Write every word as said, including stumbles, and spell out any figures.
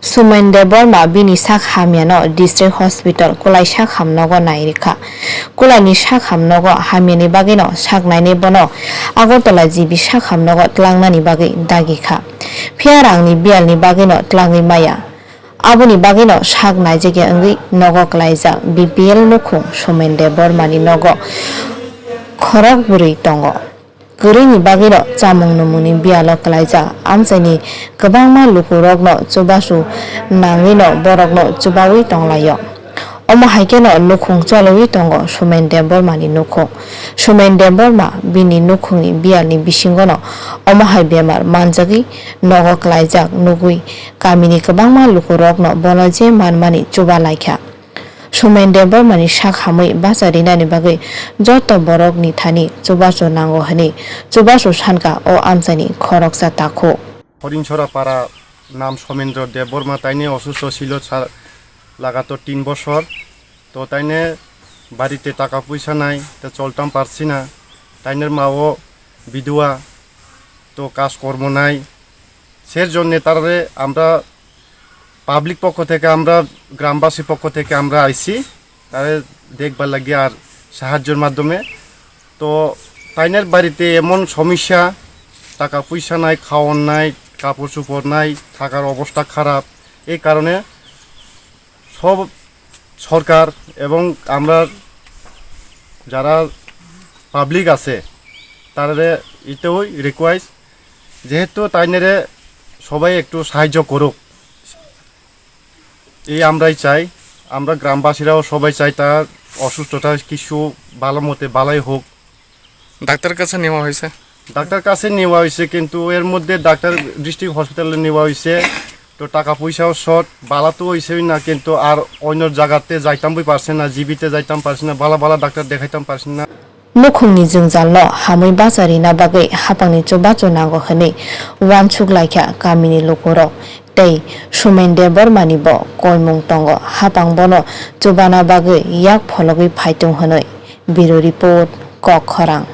Sumen Debbarma bini sak hamyano District Hospital Kulai sak hamnogo nairikha. Kulaini sak hamnogo hamyani bagwino sak nainai bono Agartala G B sak hamnogo tlangnani bagwi dagikha. Phiya rangni biyalni bagwino tlangwi maya. Aboni bagwino sak naijakya wngwi nogo klaijak B P L nukhung Sumen Debbarmani nogo khorok bwrwi tongo. Kwrwini bagwino chamung nwmungni biyalo klaijak amchaini kwbangma lukurokno chubachu nangwino borokno chubawi tonglaio. Omo hai kheno nukhung choliwi tongo Sumen Debbarmani nukhung. Sumen Debbarma bini nukhungni biyalni bisingono omo hai bemar manjagwi nogo klaijak nugwi kamini kwbangma lukurokno bono je manmani chuba laikha. Sumen Debbarmani sak hamwi bacha rinani bagwi joto borokni thani chubachu nango hwnwi chubachu sankha o amchaini khoroksa takhuk. Horingsora para nam Somendro Debbarma taine osusto silo sa-, lagator tin bosor. To taine barite taka puisa nai, to choltam parsi na. Tainer mao bidua, to kaj kormo nai. Ser jonne tarare amra public pokho theke amra, grambashi pokho theke amra aisi, tare dekhbar lagi ar sahajyor maddhome. To tainer barite emon somosya, taka puisa nai, khaon nai, kapor chupor nai, thakar obosta kharap, ei karone সব সরকার এবং আমরা যারা পাবলিক আছে, তাদের এটাই রিকোয়েস্ট, যেহেতু তাইনেরে সবাই একটু সাহায্য করুক, এই আমরাই চাই। আমরা গ্রামবাসীরাও সবাই চাই তার অসুস্থতা কিছু ভালো মতে ভালাই হোক। ডাক্তারের কাছে নেওয়া হয়েছে? ডাক্তার কাছে নেওয়া হয়েছে, কিন্তু এর মধ্যে ডাক্তার ডিস্ট্রিক্ট হসপিটালে নেওয়া হয়েছে। তো টাকা পয়সাও শর্ট, বালা তো হইছেই না, কিন্তু আর অন্য জায়গাতে যাইতাম বই পারছে না, জিবিতে যাইতাম পারছে না, বালা বালা ডাক্তার দেখাইতাম পারছে না। Nukhungni jwngjalno hamwi bacha rina bagwi hapangni chubachu nango hwnwi uansuk laikha kamini lukurok. Tei Sumen Debbarmani bo koimung tongo, hapang bono chubana bagwi yak phologwi phaitung hwnwi. Bureau Report, Kok Khorang.